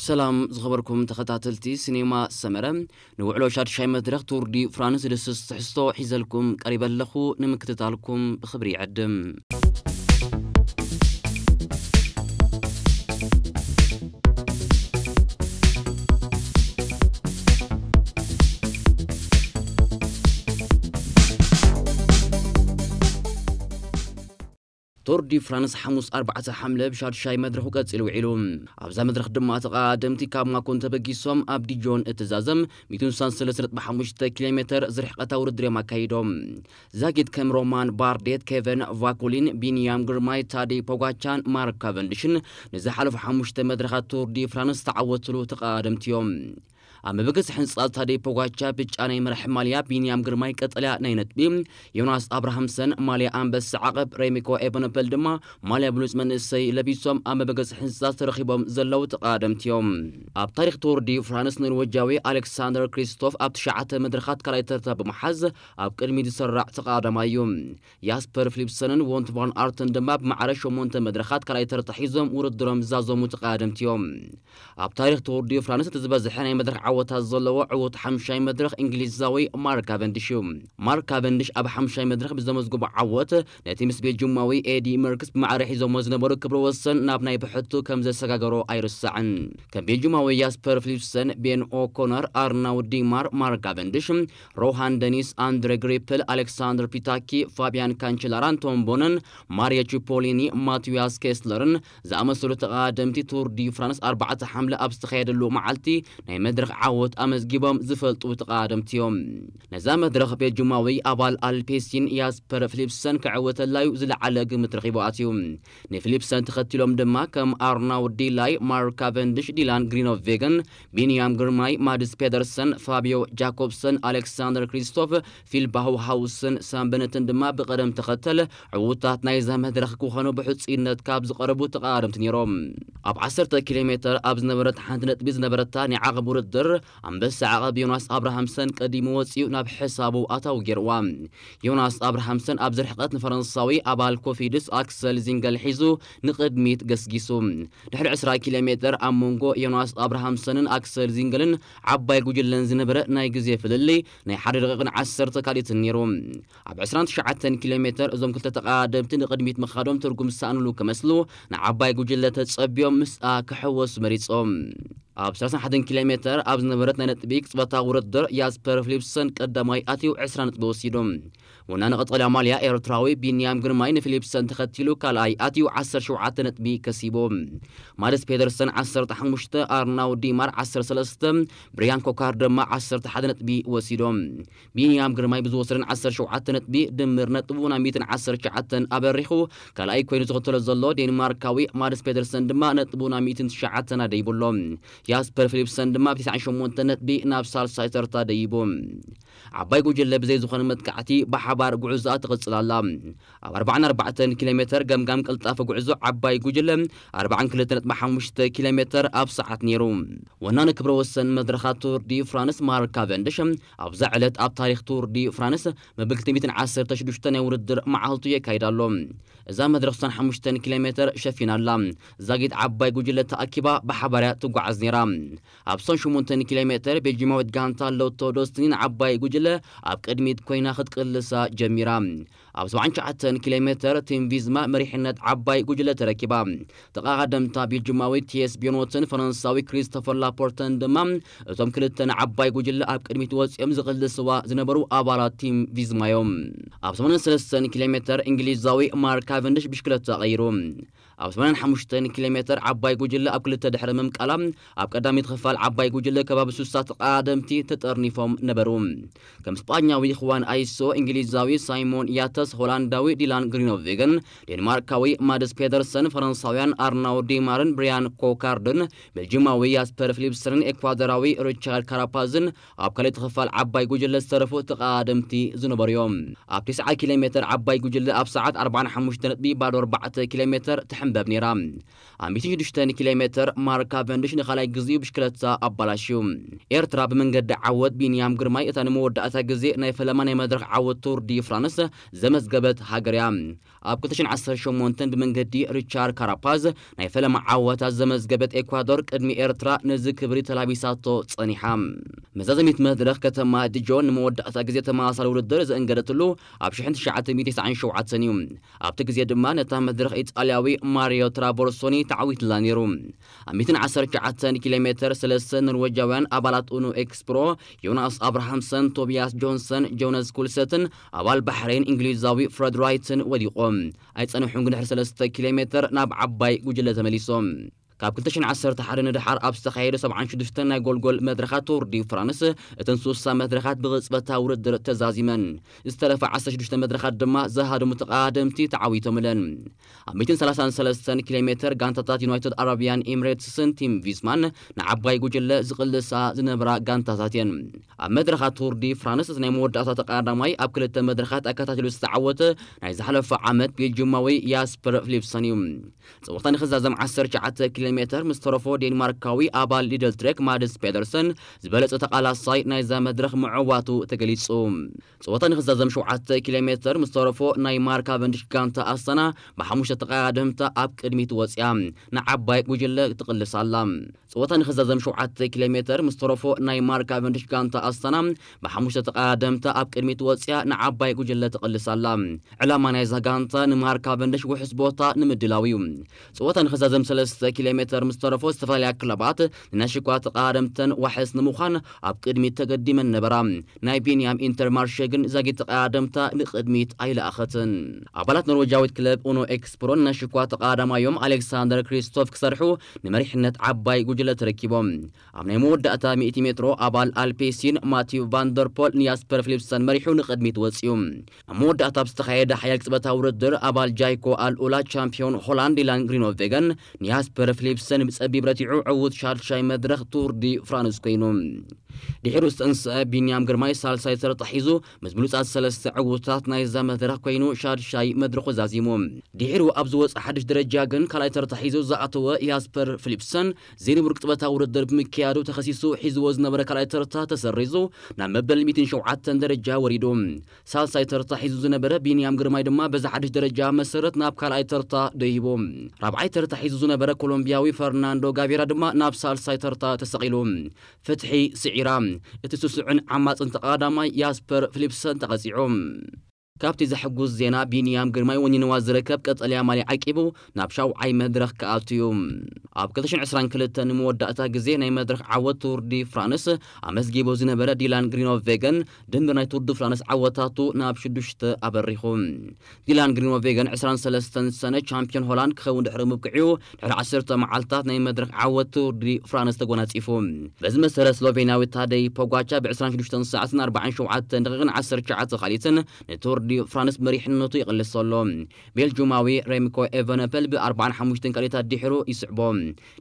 ሰላም ዝኸበርኩም ተኸታተልቲ ሲኔማ ሰመረ፣ ንውዕሎ ሻድሻይ መድረኽ ቱር ዲ ፍራንስ ዝድስስ ትሕዝቶ ሒዘልኩም ቀሪበ ኣለኹ። ንምክትታልኩም ብኽብሪ ይዕድም። ቱር ዲ ፍራንስ ሓሙስ ኣርባዕተ ሓምለ ብሻድሻይ መድረኹ ቀጺሉ ውዒሉ። ኣብዛ መድረኽ ድማ ተቐዳደምቲ ካብ ማኮን ተበጊሶም ኣብ ዲጆን እትዛዘም ሚእትን ስሳን ሰለስተ ነጥቢ ሓሙሽተ ኪሎ ሜተር ዝርሕቀታ ውድድር እዮም ኣካይዶም። ዛጊት ከም ሮማን ባርዴት፣ ኬቨን ቫኩሊን፣ ቢንያም ግርማይ፣ ታዴ ፖጋቻን ማርክ ካቨንድሽን ንዝሓለፉ ሓሙሽተ መድረኻት ቱር ዲ ፍራንስ ዝተዓወትሉ ተቐዳደምቲ እዮም። ኣብ መበገሲ ሕንጻ ታዴ ፖጋቻ ብጫ ናይ መራሒ ማልያ፣ ቢንያም ግርማይ ቀጠልያ ናይ ነጥቢ፣ ዮናስ ኣብርሃምሰን ማልያ ኣንበሳ ዓቐብ፣ ሬሚኮ ኤቨነፐል ድማ ማልያ ብሉጽ መንእሰይ ለቢሶም ኣብ መበገሲ ሕንጻ ተረኺቦም ዘለዉ ተቐዳደምቲ እዮም። ኣብ ታሪኽ ቱር ዲ ፍራንስ ኖርወጃዊ ኣሌክሳንደር ክሪስቶፍ ኣብ ትሽዓተ መድረኻት ካልኣይ ተርታ ብምሓዝ ኣብ ቅድሚት ዝሰራዕ ተቐዳዳማይ እዩ። ያስፐር ፊሊፕሰንን ዎንት ቫን ኣርትን ድማ ብማዕረ ሸሞንተ መድረኻት ካልኣይ ተርታ ሒዞም ውድድሮም ዝዛዘሙ ተቐዳደምቲ እዮም። ኣብ ታሪኽ ቱር ዲ ፍራንስ እቲ ዝበዝሐ ናይ መድረኽ ዓወታት ዘለዎ ዕዉት ሓምሻይ መድረኽ እንግሊዛዊ ማርክ ካቨንድሽ እዩ። ማርክ ካቨንድሽ ኣብ ሓምሻይ መድረኽ ብዘመዝግቦ ዓወት ነቲ ምስ ቤልጅማዊ ኤዲ መርክስ ብማዕረ ሒዞሞ ዝነበሩ ክብረ ወሰን ናብ ናይ ብሕቱ ከም ዘሰጋገሮ ኣይርሳዕን። ከም ቤልጅማዊ ያስፐር ፊሊፕሰን፣ ቤን ኦኮነር፣ ኣርናውድ ዲማር፣ ማርክ ካቨንድሽ፣ ሮሃን ደኒስ፣ ኣንድሬ ግሪፕል፣ ኣሌክሳንደር ፒታኪ፣ ፋቢያን ካንቸላራን ቶም ቦነን፣ ማሪዮ ቺፖሊኒ፣ ማቲያስ ኬስለርን ዝኣመሰሉ ተቐዳደምቲ ቱር ዲ ፍራንስ ኣርባዕተ ሓምለ ኣብ ዝተኻየደሉ መዓልቲ ናይ መድረኽ ዓወት ኣመዝጊቦም ዝፈልጡ ተቐዳደምቲ እዮም። ነዛ መድረኽ ቤልጅማዊ ኣባል ኣልፔሲን ያስፐር ፊሊፕሰን ክዕወተላዩ ዝለዓለ ግምት ረኺቡ ኣትዩ። ንፊሊፕሰን ተኸቲሎም ድማ ከም ኣርናውድ ዲላይ፣ ማርክ ካቨንድሽ፣ ዲላን ግሪኖቬገን፣ ቢንያም ግርማይ፣ ማድስ ፔደርሰን፣ ፋቢዮ ጃኮብሰን፣ ኣሌክሳንደር ክሪስቶፍ፣ ፊል ባሁሃውስን ሳም በነትን ድማ ብቐደም ተኸተል ዕዉታት ናይዛ መድረኽ ክኾኑ ብሕጹይነት ካብ ዝቐረቡ ተቐዳደምቲ ነይሮም። ኣብ ዓሰርተ ኪሎ ሜተር ኣብ ዝነበረት ሓንቲ ነጥቢ ዝነበረታ ናይ ዓቐብ ውድድር ኣንበሳ ዓቐብ ዮናስ ኣብርሃምሰን ቀዲሙ ወጺኡ ናብ ሕሳቡ ኣታዊ ገይርዋ። ዮናስ ኣብርሃምሰን ኣብዚ ርሕቀት ንፈረንሳዊ ኣባል ኮፊድስ ኣክሰል ዚንገል ሒዙ ንቕድሚት ገስጊሱ። ድሕሪ ዕስራ ኪሎ ሜተር ኣብ መንጎ ዮናስ ኣብርሃምሰንን ኣክሰል ዚንገልን ዓባይ ጉጅለን ዝነበረ ናይ ግዜ ፍልልይ ናይ ሓደ ደቂቕን ዓሰርተ ካልኢትን ነይሩ። ኣብ ዕስራን ትሽዓተን ኪሎ ሜተር እዞም ክልተ ተቐዳደምቲ ንቕድሚት ምኻዶም ትርጉም ዝሰኣኑሉ ክመስሉ ንዓባይ ጉጅለ ተጸብዮም ምስኣ ክሕወሱ መሪጾም። ኣብ ሰላሳን ሓደን ኪሎ ሜተር ኣብ ዝነበረት ናይ ነጥቢ ቅጽበታዊ ውድድር ያስፐር ፊሊፕሰን ቀዳማይ ኣትዩ ዕስራ ነጥቢ ወሲዱ። ወናኒ ቀጠልያ ማልያ ኤርትራዊ ቢንያም ግርማይ ንፊሊፕሰን ተኸቲሉ ካልኣይ ኣትዩ ዓሰርተ ሸውዓተ ነጥቢ ከሲቡ። ማርስ ፔደርሰን ዓሰርተ ሓሙሽተ፣ ኣርናውድ ዲማር ዓሰርተ ሰለስተ፣ ብሪያን ኮካር ድማ ዓሰርተ ሓደ ነጥቢ ወሲዶም። ቢንያም ግርማይ ብዝወሰደን ዓሰርተ ሸውዓተ ነጥቢ ድምር ነጥቡ ናብ ሚእትን ዓሰርተ ትሽዓተን ኣበሪኹ ካልኣይ ኮይኑ ዝኽተሎ ዘሎ ዴንማርካዊ ማርስ ፔደርሰን ድማ ነጥቡ ናብ ሚእትን ትሽዓተን ኣደይቡ ኣሎ። ያስፐር ፊሊፕሰን ድማ ብተስዓን ሸሞንተን ነጥቢ ናብ ሳልሳይ ተርታ ደይቡ። ዓባይ ጉጅለ ብዘይ ዝኾነ መጥቃዕቲ ብሓባር ጉዕዞኣ ትቕጽል ኣላ። ኣብ ኣርባዓን ኣርባዕተን ኪሎ ሜተር ገምጋም ቅልጣፈ ጉዕዞ ዓባይ ጉጅለ ኣርባዓን ክልተ ነጥቢ ሓሙሽተ ኪሎ ሜተር ኣብ ሰዓት ነይሩ። ወናኒ ክብረ ወሰን መድረኻት ቱር ዲ ፍራንስ ማርክ ካቨንድሽ ኣብዛ ዕለት ኣብ ታሪኽ ቱር ዲ ፍራንስ መበል ክልተ ሚእትን ዓሰርተ ሽዱሽተ ናይ ውድድር መዓልቱ የካይድ ኣሎ። እዛ መድረኽ ስሳን ሓሙሽተን ኪሎ ሜተር ሸፊና ኣላ። ዛጊት ዓባይ ጉጅለ ተኣኪባ ብሓባር እያ ትጓዓዝ ነይራ። ኣብ ስሳን ሸሞንተን ኪሎ ሜተር ቤልጂማዊት ጋንታ ሎቶ ዶስቲኒ ንዓባይ ጉጅለ ኣብ ቅድሚት ኮይና ክትቅልሳ ጀሚራ። ኣብ ሰብዓን ትሽዓተን ኪሎ ሜተር ቲም ቪዝማ መሪሕነት ዓባይ ጉጅለ ተረኪባ። ተቐዳደምታ ቤልጂማዊ ቲኤስ ቢዮኖትን ፈረንሳዊ ክሪስቶፈር ላፖርተን ድማ እቶም ክልተ ንዓባይ ጉጅለ ኣብ ቅድሚት ወፂኦም ዝቕልስዋ ዝነበሩ ኣባላት ቲም ቪዝማ እዮም። ኣብ ሰማንያን ሰለስተን ኪሎ ሜተር እንግሊዛዊ ማርክ ካቨንድሽ ብሽክለታ ቀይሩ። ኣብ ሰማንያን ሓሙሽተን ኪሎ ሜተር ዓባይ ጉጅለ ኣብ ክልተ ድሕሪ ምምቃላ ኣብ ቀዳሚት ክፋል ዓባይ ጉጅለ ከባቢ ሱሳ ተቐዳደምቲ ተጠርኒፎም ነበሩ። ከም ስጳኛዊ ኹዋን ኣይሶ፣ እንግሊዛዊ ሳይሞን ያተስ፣ ሆላንዳዊ ዲላን ግሪኖቬገን፣ ዴንማርካዊ ማድስ ፔደርሰን፣ ፈረንሳውያን ኣርናውድ ዲማርን ብሪያን ኮካርድን፣ ቤልጂማዊ ያስፐር ፊሊፕሰንን ኤኳዶራዊ ሪቻርድ ካራፓዝን ኣብ ካልኣይቲ ክፋል ዓባይ ጉጅለ ዝተረፉ ተቐዳደምቲ ዝነበሩ እዮም። ኣብቲ ኪሎ ሜተር ዓባይ ጉጅለ ኣብ ሰዓት ኣርባዓን ሓሙሽተ ነጥቢ ባዶ ኣርባዕተ ኪሎ ሜተር ትሕንበብ ነይራ። ኣብ ሚእትን ሽዱሽተን ኪሎ ሜተር ማርክ ካቨንድሽ ንኻልኣይ ግዜኡ ብሽክለታ ኣባላሽዩ። ኤርትራ ብመንገዲ ዓወት ቢንያም ግርማይ እታ ንመወዳእታ ግዜ ናይ ፈለማ ናይ መድረኽ ዓወት ቱር ዲ ፍራንስ ዘመዝገበት ሃገር እያ። ኣብ ክልተ ሽሕን ዓሰርተ ሸሞንተን ብመንገዲ ሪቻርድ ካራፓዝ ናይ ፈለማ ዓወታ ዘመዝገበት ኤኳዶር ቅድሚ ኤርትራ ነዚ ክብሪ ተላቢሳቶ ጸኒሓ። መዛዘሚት መድረኽ ከተማ ዲጆን ንመወዳእታ ግዜ ተመሳሳሊ ውድድር ዘእንገደትሉ ኣብ ሽሕን ትሽዓተ ሚእትን ተስዓን ሸውዓተን እዩ። ኣብቲ ግዜ ድማ ነታ መድረኽ ኢጣልያዊ ማሪዮ ትራቦርሶኒ ተዓዊትላ ነይሩ። ኣብ ሚእትን ዓሰርተ ትሽዓተን ኪሎ ሜተር ሰለስተ ኖርዌጃውያን ኣባላት ኡኖ ኤክስፕሮ፣ ዮናስ ኣብርሃምሰን፣ ቶቢያስ ጆንሰን፣ ጆነስ ኩልሰትን ኣባል ባሕሬን እንግሊዛዊ ፍረድ ራይትን ወዲቖም ኣይጸንሑን። ግን ድሕሪ ሰለስተ ኪሎ ሜተር ናብ ዓባይ ጉጅለ ተመሊሶም። ካብ ክልተ ሽሕን ዓሰርተ ሓደ ንደሓር ኣብ ዝተኻየደ ሰብዓን ሽዱሽተን ናይ ጎልጎል መድረኻት ቱር ዲ ፍራንስ፣ እተን ሱሳ መድረኻት ብቕጽበታዊ ውድድር ተዛዚመን። ዝተረፋ ዓሰርተ ሽዱሽተ መድረኻት ድማ ዝሃደሙ ተቐዳደምቲ ተዓዊቶምለን። ኣብ ሚእትን ሰላሳን ሰለስተን ኪሎ ሜተር ጋንታታት ዩናይትድ ኣረቢያን ኤምሬትስን ቲም ቪስማን ንዓባይ ጉጅለ ዝቕልሳ ዝነብራ ጋንታታት እየን። ኣብ መድረኻት ቱር ዲ ፍራንስ እቲ ናይ መወዳእታ ተቐዳዳማይ ኣብ ክልተ መድረኻት ኣከታቲሉ ዝተዓወተ ናይ ዝሓለፈ ዓመት ቤልጅማዊ ያስፐር ፊሊፕሰን እዩ። ጸወታ ንኽዛዘም ዓሰርተ ትሽዓተ ኪሎ ሜተር ምስ ተረፎ ዴንማርካዊ ኣባል ሊደል ትሬክ ማድስ ፔደርሰን ዝበለጸ ተቓላሳይ ናይዛ መድረኽ ምዕዋቱ ተገሊጹ። ጸወታ ንኽዛዘም ሸውዓተ ኪሎ ሜተር ምስ ተረፎ ናይ ማርክ ካቨንድሽ ጋንታ ኣስታና ብሓሙሽተ ተቐዳደምታ ኣብ ቅድሚት ወጽያ ንዓባይ ጉጅለ ትቕልስ ኣላ። ጸወታ ንኽዛዘም ሸውዓተ ኪሎ ሜተር ምስ ተረፎ ናይ ማርክ ካቨንድሽ ጋንታ ኣስታና ብሓሙሽተ ተቐዳደምታ ኣብ ቅድሚት ወጽያ ንዓባይ ጉጅለ ትቕልስ ኣላ። ዕላማ ናይዛ ጋንታ ንማርክ ካቨንድሽ ውሑስ ቦታ ንምድላው እዩ። ጸወታ ንኽዛዘም ሰለስተ ኪሎ ሜተር ምስ ተረፎ ዝተፈላለያ ክለባት ንናይ ሽኳ ተቐዳደምተን ዋሕስ ንምዃን ኣብ ቅድሚት ተገዲመን ነበራ። ናይ ቢንያም ኢንተርማርሸ ግን ዛጊት ተቐዳደምታ ንቕድሚት ኣይለኣኸትን። ኣባላት ኖርዌጃዊት ክለብ ኡኖ ኤክስፕሮን ናይ ሽኳ ተቐዳዳማዮም ኣሌክሳንደር ክሪስቶፍ ክሰርሑ ንመሪሕነት ዓባይ ጉጅለ ተረኪቦም። ኣብ ናይ መወዳእታ ሚእቲ ሜትሮ ኣባል ኣልፔሲን ማቲው ቫንደርፖል ንያስፐር ፊሊፕሰን መሪሑ ንቕድሚት ወጽዩ። ኣብ መወዳእታ ኣብ ዝተኻየደ ሓያል ቅጽበታዊ ውድድር ኣባል ጃይኮ ኣልኡላ ቻምፒዮን ሆላንድ ዲላን ግሪኖቬገን ንያስፐር ፊሊፕሰን ብጸቢብ ረቲዑ ዕዉት ሻድሻይ መድረኽ ቱር ዲ ፍራንስ ኮይኑ። ድሒሩ ዝተንስአ ቢንያም ግርማይ ሳልሳይ ተርታ ሒዙ ምስ ብሉጻት ሰለስተ ዕዉታት ናይዛ መድረኽ ኮይኑ ሻድሻይ መድረኹ ዛዚሙ። ድሒሩ ኣብ ዝወጸ ሓድሽ ደረጃ ግን ካልኣይ ተርታ ሒዙ ዝኣተወ ያስፐር ፊሊፕሰን ዘይንቡር ቅጽበታዊ ውድድር ብምክያዱ ተኸሲሱ ሒዝዎ ዝነበረ ካልኣይ ተርታ ተሰሪዙ ናብ መበል ሚእትን ሸውዓተን ደረጃ ወሪዱ። ሳልሳይ ተርታ ሒዙ ዝነበረ ቢንያም ግርማይ ድማ በዚ ሓድሽ ደረጃ መሰረት ናብ ካልኣይ ተርታ ደይቡ። ራብዓይ ተርታ ሒዙ ዝነበረ ኮሎምቢያዊ ፈርናንዶ ጋቬራ ድማ ናብ ሳልሳይ ተርታ ተሰቒሉ። ፍትሒ ስዒራ። እቲ ስሱዕን ዓማጽን ተቐዳዳማይ ያስፐር ፊሊፕሰን ተቐጺዑ። ካብቲ ዘሐጉስ ዜና ቢንያም ግርማይ ወኒንዋ ዝርከብ ቀጠልያ ማልያ ዓቂቡ ናብ ሻውዓይ መድረኽ ክኣቱ እዩ። ኣብ ክልተ ሽሕን ዕስራን ክልተን ንመወዳእታ ግዜ ናይ መድረኽ ዓወት ቱር ዲ ፍራንስ ኣመዝጊቡ ዝነበረ ዲላን ግሪኖቬገን ድምር ናይ ቱር ዲ ፍራንስ ዓወታቱ ናብ ሽዱሽተ ኣበሪኹ። ዲላን ግሪኖቬገን ዕስራን ሰለስተን ሰነ ቻምፒዮን ሆላንድ ክኸውን ድሕሪ ምብቅዑ ድሕሪ ዓሰርተ መዓልታት ናይ መድረኽ ዓወት ቱር ዲ ፍራንስ ተጎናጺፉ። በዚ መሰረት ስሎቬንያዊ ታደይ ፖጋቻ ብ ዕስራን ሽዱሽተን ሰዓትን ኣርባዓን ሸውዓተን ደቂቕን ዓሰርተ ትሽዓተ ካሊትን ንቱር ዲ ፍራንስ መሪሕነቱ ይቕልስ ኣሎ። ቤልጁማዊ ሬምኮ ኤቨነፐል ብ ኣርባዓን ሓሙሽተን ካሊታት ድሒሩ ይስዕቦ።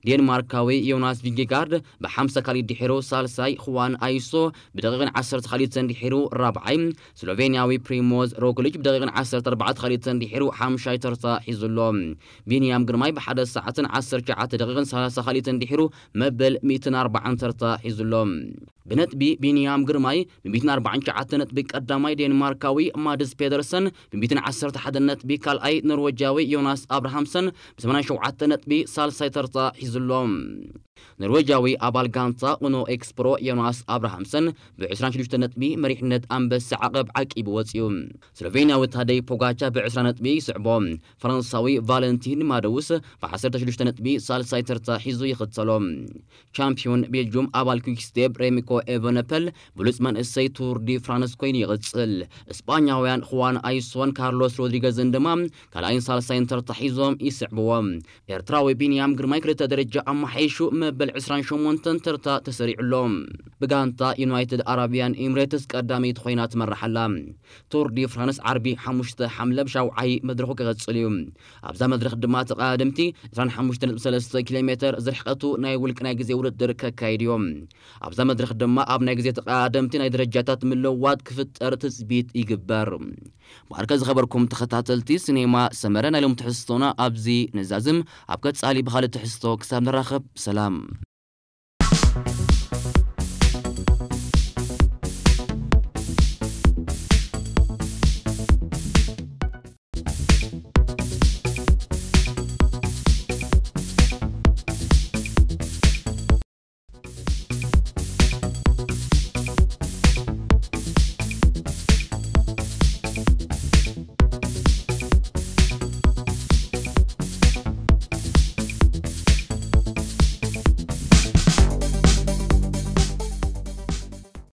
ዴንማርካዊ ዮናስ ቪንጌጋርድ ብ ሓምሳ ካሊት ድሒሩ ሳልሳይ፣ ኹዋን ኣይሶ ብደቂቕን ዓሰርተ ካሊትን ድሒሩ ራብዓይ፣ ስሎቬንያዊ ፕሪሞዝ ሮግሊች ብደቂቕን ዓሰርተ ኣርባዕተ ካሊትን ድሒሩ ሓምሻይ ተርታ ሒዙ ኣሎ። ቢንያም ግርማይ ብሓደ ሰዓትን ዓሰርተ ትሽዓተ ደቂቕን ሰላሳ ካሊትን ድሒሩ መበል ሚእትን ኣርባዓን ተርታ ሒዙ ኣሎ። ብነጥቢ ቢንያም ግርማይ ብ ሚእትን ኣርባዓን ትሽዓተ ነጥቢ ቀዳማይ ዴንማርካዊ ማድስ ፔደርሰን፣ ብ ሚእትን ዓሰርተ ሓደ ነጥቢ ካልኣይ ኖርዌጃዊ ዮናስ ኣብርሃምሰን፣ ብ ሰማንያን ሸውዓተ ነጥቢ ሳልሳይ ተርታ ሒዙ ኣሎ። ኖርዌጃዊ ኣባል ጋንታ ኡኖ ኤክስፕሮ ዮናስ ኣብርሃምሰን ብ ዕስራን ሽዱሽተ ነጥቢ መሪሕነት ኣንበሳ ዓቐብ ዓቂቡ ወጺኡ። ስሎቬንያዊ ታደይ ፖጋቻ ብ ዕስራ ነጥቢ ይስዕቦ። ፈረንሳዊ ቫለንቲን ማደውስ ብ ዓሰርተ ሽዱሽተ ነጥቢ ሳልሳይ ተርታ ሒዙ ይኽተሎ። ቻምፒዮን ቤልጁም ኣባል ኩክስቴፕ ሬሚኮ ኤቨነፐል ብሉጽ መንእሰይ ቱር ዲ ፍራንስ ኮይኑ ይቕጽል። እስጳኛውያን ኹዋን ኣይሶን ካርሎስ ሮድሪገዝን ድማ ካልኣይን ሳልሳይን ተርታ ሒዞም ይስዕብዎም። ኤርትራዊ ቢንያም ግርማይ ክልተ ደረጃ ኣመሓይሹ መበል ዕስራን ሸሞንተን ተርታ ተሰሪዑ ኣሎ። ብጋንታ ዩናይትድ ኣረቢያን ኤምሬትስ ቀዳመይቲ ኮይና ትመርሕ ኣላ። ቱር ዲ ፍራንስ ዓርቢ ሓሙሽተ ሓምለ ብሻውዓይ መድረኹ ክቐጽል እዩ። ኣብዛ መድረኽ ድማ ተቐዳደምቲ ዕስራን ሓሙሽተ ነጥቢ ሰለስተ ኪሎ ሜተር ዝርሕቀቱ ናይ ውልቂ ናይ ግዜ ውድድር ከካይድ እዮም። ኣብዛ መድረኽ ድማ ኣብ ናይ ግዜ ተቐዳደምቲ ናይ ደረጃታት ምልውዋጥ ክፍጠር ትጽቢት ይግበር። ማርከ ዝኸበርኩም ተኸታተልቲ ሲኔማ ሰመረ፣ ናይ ሎም ትሕዝቶና ኣብዚ ንዛዝም። ኣብ ቀጻሊ ብኻልእ ትሕዝቶ ክሳብ ንራኸብ ሰላም።